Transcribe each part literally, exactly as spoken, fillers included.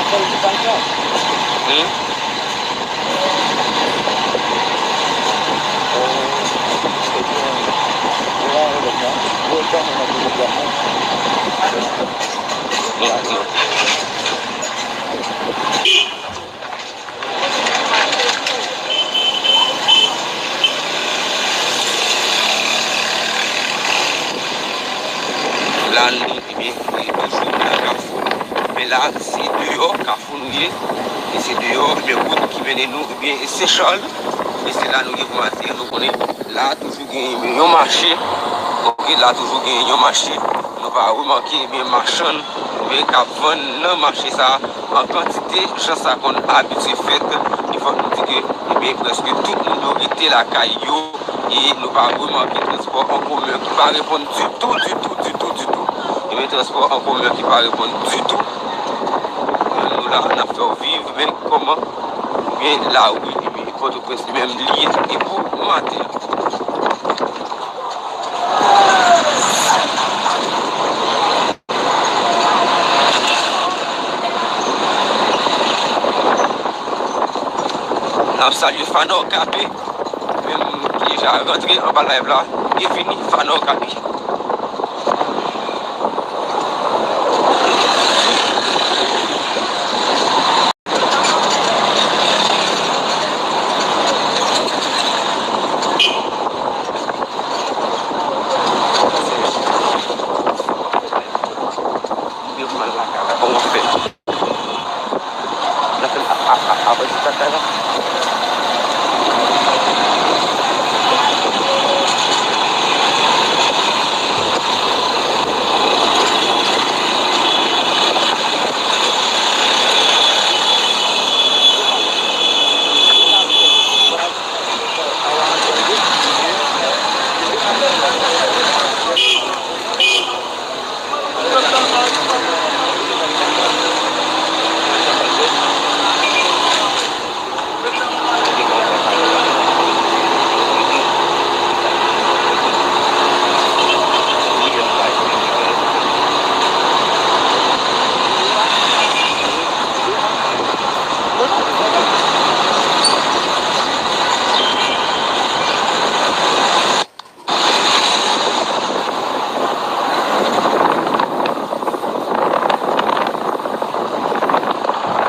Hmm? La nou, ebyen, e toujou nan Kafou. Men la, se deyò Kafou nou ye. E se deyò, ebyen, wout ki mennen nou, ebyen, e Sechal. E se la nou ye pou maten, nou konnen la toujou gen yon mache. Oke, la toujou gen yon mache. Nou pa remake, ebyen, machann, ebyen, k ap vann nan mache sa a an kantite, jan sa konn abitye fèt. E fòk nou di ke, ebyen, prèske tout moun yo rete lakay yo. E nou pa remake transpò an komen ki pa reponn ditou, ditou, ditou, ditou. Ebyen, transpò an komen ki pa reponn ditou. Nou la, n ap fè w viv, men kòman, ebyen, lari, ebyen, Pòtoprens li menm li ye, e pou maten an. N ap salye Fanò Kape, menm ki deja rantre anba live la. Byenvini, Fanò Kape. Depi mal lakay la, kòman fè? N ap fè l a, a, a, apre ti lakay la.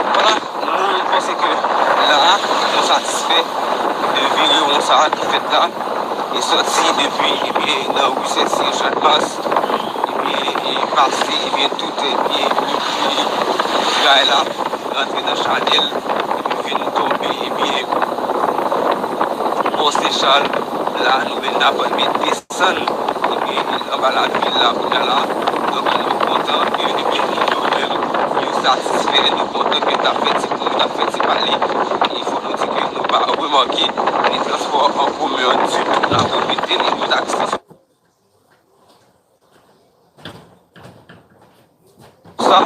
Vwala, nou panse ke la a, nou satisfè de virewon sa a ki fèt la, e sòti depi, ebyen, nan ri Sèsye, Chanmas, ebyen, e pase, ebyen, tout, ebyen, Tibay la, rantre nan Chanèl, epi vin tonbe, ebyen, Pò Sechal, la, nou menm n ap, ebyen, desann, ebyen, anba lavil la, kounye a la. Donk, nou kontan ke, ebyen, yo menm, yo satisfè, nou kontan ke n t ap fè ti, nou t ap fè ti pale. E fò nou di ke nou pa remake ni transpò an komen an ditou, n ap repete, ni taksi. Sa,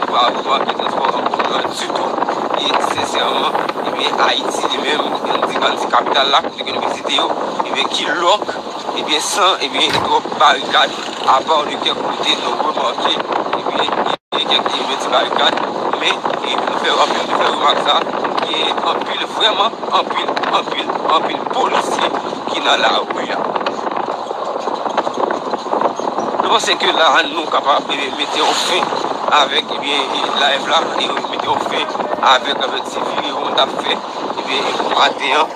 pa, pa gen transpò an komen ditou. E sensèman, ebyen, Ayiti li menm, ann di, ann di kapital la, kote ke nou vizite yo, ebyen, ki lòk, ebyen, san, ebyen, twòp barikad, apa de kèk kote nou remake, ebyen, gen kèk, ebyen, ti barikad, men, e nou fè, anpil, nou fè remak sa, gen anpil, vrèman, anpil, anpil, anpil polisye ki nan lari a. Nou panse ke la a, nou kapab, ebyen, mete yon fen avèk, ebyen, live la, e mete yon fen avèk, avèk ti virewon n t ap fè, ebyen, e pou maten an,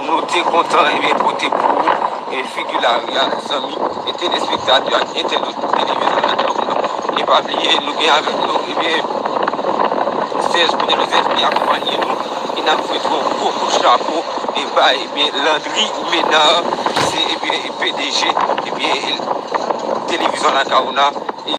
nou te kontan, ebyen, pote pou ou, e figi lari a, zanmi, e telespektatè ak entènot televizyon Lakay Ou la. E pa bliye, nou gen avèk nou, ebyen, Serge Bounet Joseph ki akonpanye nou, e n ap voye yon gwo kout chapo, e bay, ebyen, Landry Ménard, ki se, ebyen, P D G, ebyen, televizyon Lakay Ou la.